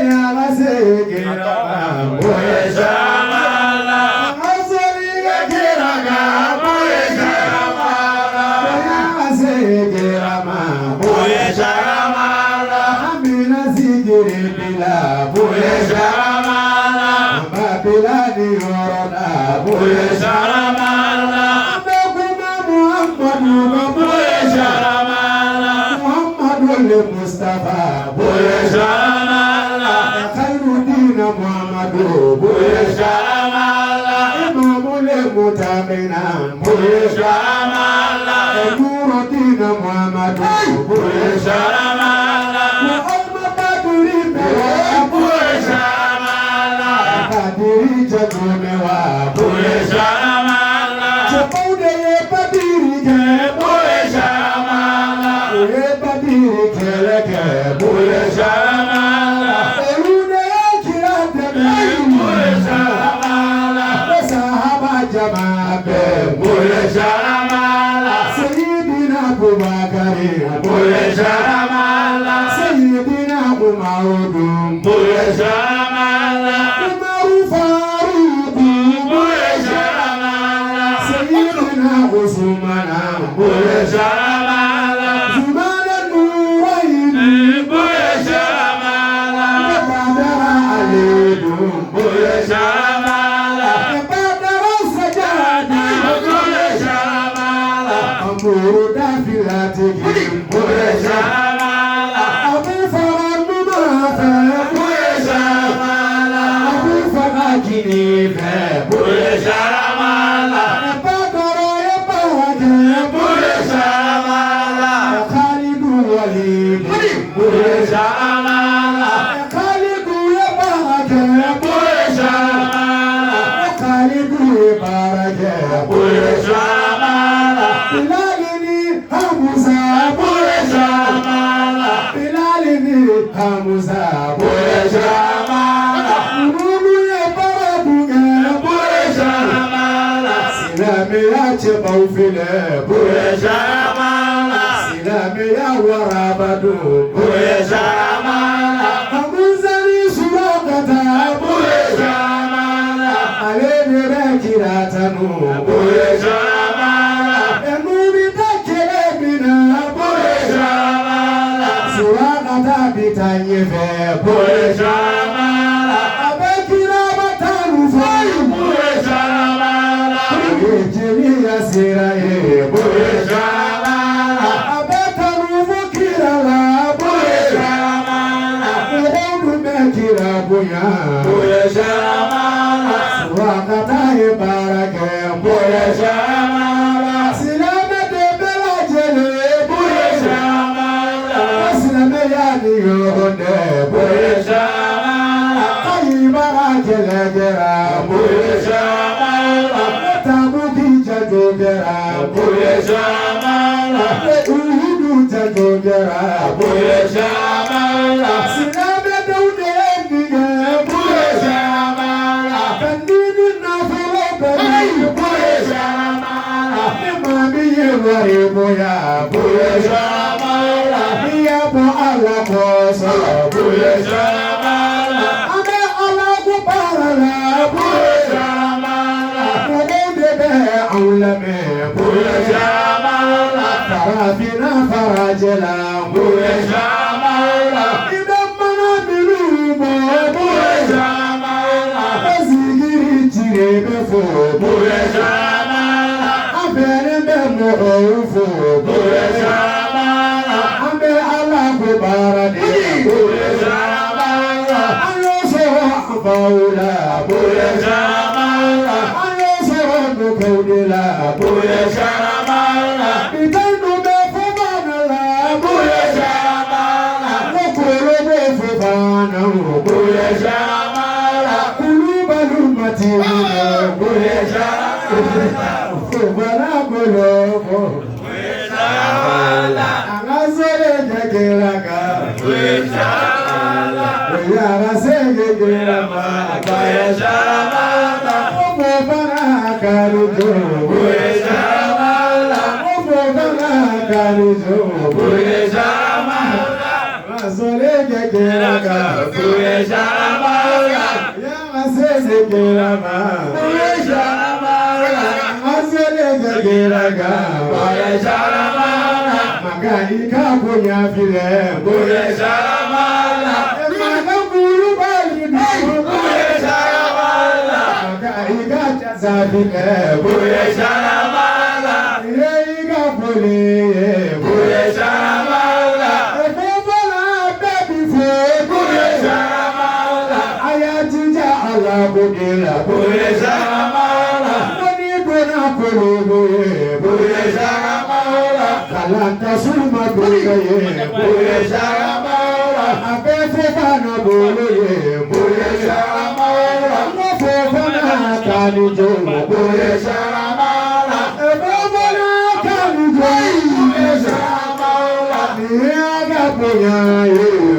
بوئے شرمالا، بوئے شرمالا، بوئے شرمالا، بوئے شرمالا، بوئے شرمالا، بوئے شرمالا، بوئے شرمالا، محمد المصطفی، بوئے شرمالا، خیر الدین محمد، بوئے شرمالا، امام المتقین، بوئے شرمالا، نور الدین محمد، بوئے شرمالا، محمد بدری، بوئے شرمالا، بدری جگو میوا، بوئے شرمالا، چپو دے بدری کے، بوئے شرمالا، اے بدری کھیل کے، بوئے شرمالا، اولو دے کھیرات میں، بوئے شرمالا، صحابہ جماعت، بوئے شرمالا، سیدنا ابوبکر، بوئے شرمالا، سیدنا عمر، بوئے شرمالا، عمر فاروق، بوئے شرمالا، سیدنا عثمان، بوئے شرمالا، زمان النورین، بوئے شرمالا، بدر علی، بوئے شرمالا، بدر سجاد، بوئے شرمالا، امور دافلات، بوئے شرمالا، ابو فرح نماز، بوئے شرمالا، ابو فرح جنیف، بوئے شرمالا، بدر پاک، بوئے شرمالا، خالد ولید، بوئے شرمالا، خالد بارک، بوئے شرمالا، خالد بارک، بوئے شرمالا، بلال نی حمزہ، بوئے شرمالا، بلال نی حمزہ، بوئے شرمالا، نونو بارک، بوئے شرمالا، سلام یا چہ بوفل، بوئے شرمالا، سلام یا ورابدو، بوئے شرمالا، ہمون زنی سراقتا، بوئے شرمالا، علی نبی کراتنو، بوئے شرمالا، امومی تکلے بنا، بوئے شرمالا، سراقتا بتانی فے، بوئے شرمالا، ابے کرابتانو فے، بوئے شرمالا، جنی اسیرائے، بوئے شرمالا، ابے تنو فقیرلا، بوئے شرمالا، اولو میں کرا بویا، بوئے شرمالا، سراقتا بارک، بوئے شرمالا، سلام دے بلا جلے، بوئے شرمالا، اسلام یعنی یوندے، بوئے شرمالا، خیبر جلے گرا، بوئے شرمالا، تبوکی جنگو گرا، بوئے شرمالا، احدو جنگو گرا، بوئے شرمالا، سلام دونی دیگه، بوئے شرمالا، تنین نافلو بنی، بوئے شرمالا، امامی وری بویا، بوئے شرمالا، یا بو اللہ کوسو، بوئے شرمالا، ہمیں اللہ کو پارلا، بوئے شرمالا، مدد بے عالمے، بوئے شرمالا، فرافینا فراجلا، بوئے شرمالا، Búrú bó fò fánà o. Búrú bá lù màtí o. Búrú bá lù màtí o. Búrú bá lù màtí o. An ka sɔrɔ jɛgɛla kan. Yàrá sɛgɛn jɛra ma. Búrú bá lù màtí o. Búrú bá lù màtí o. Búrú bá lù màtí o. Búrú bá lù màtí o. کرگا، بوئے شرم اللہ۔ یا مسجد کرما، بوئے شرم اللہ۔ مسجد کرگا، بوئے شرم اللہ۔ مگا ایکا بویا فیلے، بوئے شرم اللہ۔ مگا گورو بالی، بوئے شرم اللہ۔ مگا ایکا زابیلے، بوئے شرم اللہ۔ ایگا بولے، بوئے شرم اللہ۔ اے بوبلا بیبی فو، بوئے شرم اللہ۔ آیا جیجا اللہ بودیلا، بوئے شرم اللہ۔ منی گنا کلو بوئے، بوئے شرم اللہ۔ کلان تسلیم بوئے، بوئے شرم اللہ۔ ابے فوبانا بولے، بوئے شرم اللہ۔ فوبانا کانی جو، بوئے شرم اللہ۔ اے بوبلا کانی جو، بوئے شرم اللہ۔ نیاگا بویا،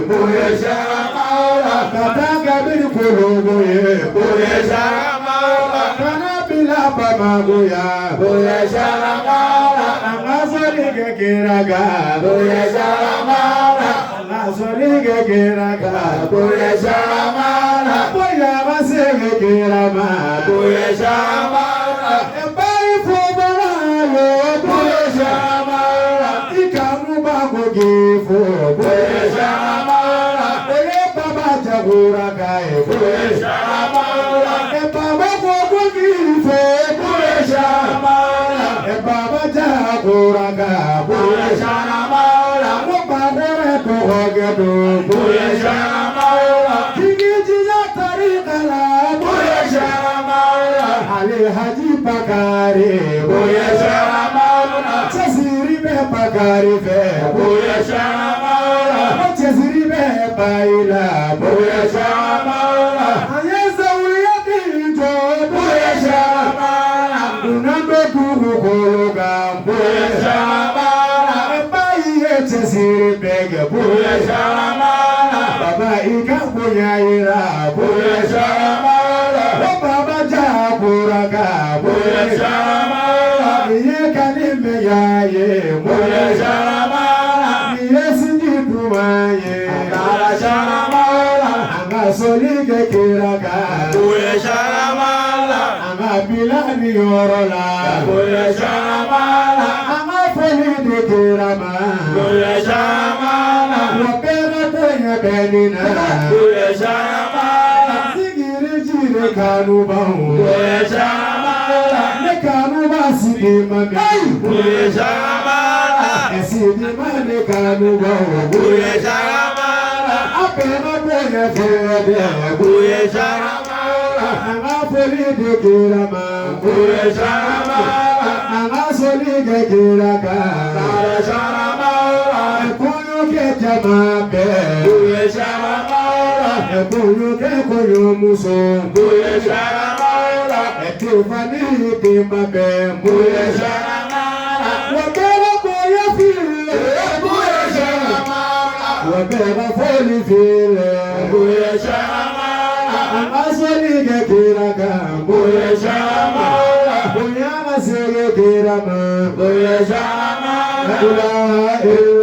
بوئے شرم اللہ۔ کتا کبیر کلو بوئے، بوئے شرم اللہ۔ کنا بلا پما گویا، بوئے شرم اللہ۔ اما سوری گے کرگا، بوئے شرم اللہ۔ اما سوری گے کرگا، بوئے شرم اللہ۔ بویا مسے گے کرما، بوئے شرم اللہ۔ اے بائی فوبانا لو، بوئے شرم اللہ۔ ای کانو باگو گی فو، بوئے شرم اللہ۔ اے بابا جاگورا گائے، بوئے شرم اللہ۔ اے بابا گوگو گی فو، بوئے شرم اللہ۔ اے بابا جاگورا گا، بوئے شرم اللہ۔ وہ بابا رے تو ہو گیا تو، بوئے شرم اللہ۔ کیونکہ جیجا طریقہ لا، بوئے شرم اللہ۔ علی حاجی پکاری، بوئے شرم اللہ۔ چزیری بے پکاری بے، بوئے شرم اللہ۔ چزیری بے پائلا، بوئے شرم اللہ۔ آیا زوریہ دین جو، بوئے شرم اللہ۔ انہاں بے گورو کولو گا، بوئے شرم اللہ۔ بھائی اے چزیر بیگ، بوئے شرم اللہ۔ بابا ایکا بویا ایرا، بوئے شرم اللہ۔ او بابا جاگورا گا، بوئے شرم اللہ۔ یہ کلیم یا یہ، بوئے شرم اللہ۔ یہ سنگی ٹومائے، دارا شرم اللہ۔ ہما سولی گے کرگا، بوئے شرم اللہ۔ اما بلانی اورلا، بوئے شرم اللہ۔ اما فلید کرما، بوئے شرم اللہ۔ و پیرا بوئے بینینا، بوئے شرم اللہ۔ زگیر جیر کانو باو، بوئے شرم اللہ۔ نکانو باسی دی ممی، بوئے شرم اللہ۔ اسی دی ممی کانو باو، بوئے شرم اللہ۔ اپنا بوئے فیدے، بوئے شرم اللہ۔ اما فلید کرما، بوئے شرم اللہ۔ اما سولی گے کرگا، بوئے شرم اللہ۔ کویو کے جما پہ، بوئے شرم اللہ۔ کویو کے کویو مسو، بوئے شرم اللہ۔ توفانی تیما پہ، بوئے شرم اللہ۔ و تیرا بوئے فیل، بوئے شرم اللہ۔ و تیرا فولی فیل، بوئے شرم اللہ۔ اما سولی گے کرگا، بوئے شرم اللہ۔ بویا مسے گے کرما، بوئے شرم اللہ۔ لا الہ الا